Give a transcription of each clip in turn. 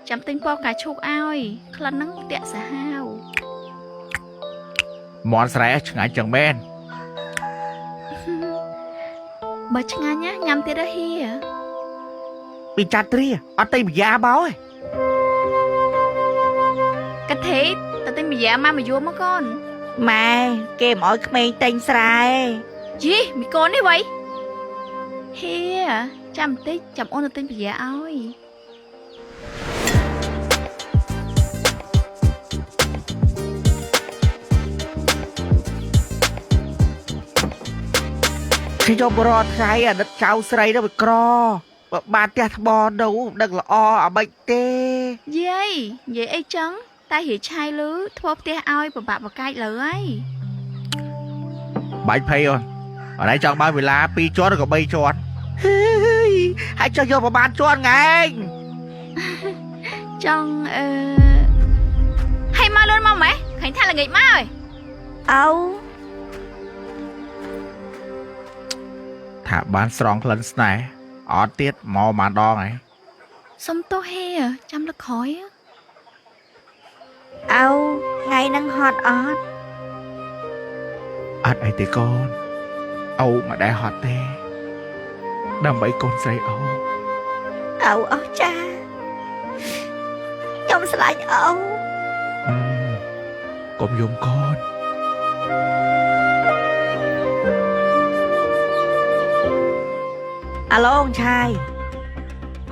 ចាំទិញពណ៌ផ្កាឈូកឲ្យក្លិនហ្នឹងតាក់សាហាវ មន់ស្រែឆ្ងាញ់ចឹងមែន បើឆ្ងាញ់ណាញ៉ាំទៀតហ៎ហៀ ពីចាត់ទ្រាអត់ទិញបយ៉ាបោឯង កថេទៅទិញម្យ៉ាមកមកយួរមកកូន ម៉ែគេមិនអោយក្មេងទិញស្រែ យីមីកូននេះវ៉ៃហៀចាំបន្តិចចាំអូនទៅទិញម្យ៉ាឲ្យ ខ្ញុំរាល់ថ្ងៃអាណិតចៅស្រីទៅវាក្របើបានផ្ទះថ្មនៅមិនដឹងល្អអាម៉េចទេ យាយនិយាយអីចឹងតែហៀឆាយលឺធ្វើផ្ទះឲ្យពិបាកបកាច់លើហើយ បាច់ភ័យអូនអរឯងចង់បានវេលា2ជាន់ឬក៏3ជាន់ហេយហើយចុះយកប្រហែលជាន់ថ្ងៃឯង ចង់អឺហើយមកលឿនមកម៉េះឃើញថាល្ងាចមកហើយ អោ ថាបានស្រង់ក្លិនស្នេហ៍អត់ទៀតមកប៉ុន្មានដងហើយ សុំទោសហេចាំលើកក្រោយ អោថ្ងៃហ្នឹងហត់អត់ អត់អីទេកូនអូមិនដែលហត់ទេដើម្បីកូនស្រីអូ អោអស់ចាខ្ញុំស្រឡាញ់អូ អឺកុំយំកូន អាឡូងឆាយ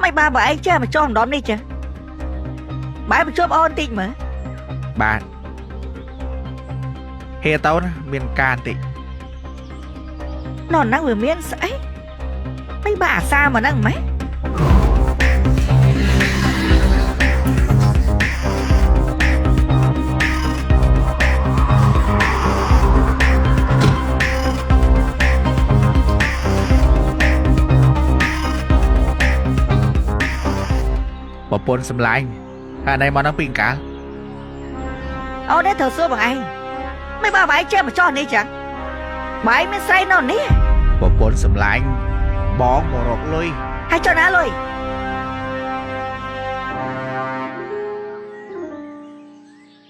មិនបានបើឯងចេះមកចុះម្ដុំនេះចាបែរបញ្ជប់អូនតិចមើល បាទហេតូនមានការបន្តិច នរហ្នឹងវាមានស្អីមិនបានអាសាមកហ្នឹងម៉េច ប្រពន្ធសម្លាញ់ហើយណៃមកហ្នឹងពីអង្កាល អូននេះត្រូវសួរបងឯងមិនបានបើឯងចេះមកចុះនេះចឹងបើឯងមានស្រីនៅនេះ ប្រពន្ធសម្លាញ់បងមករកលុយ ហើយចុះណាលុយ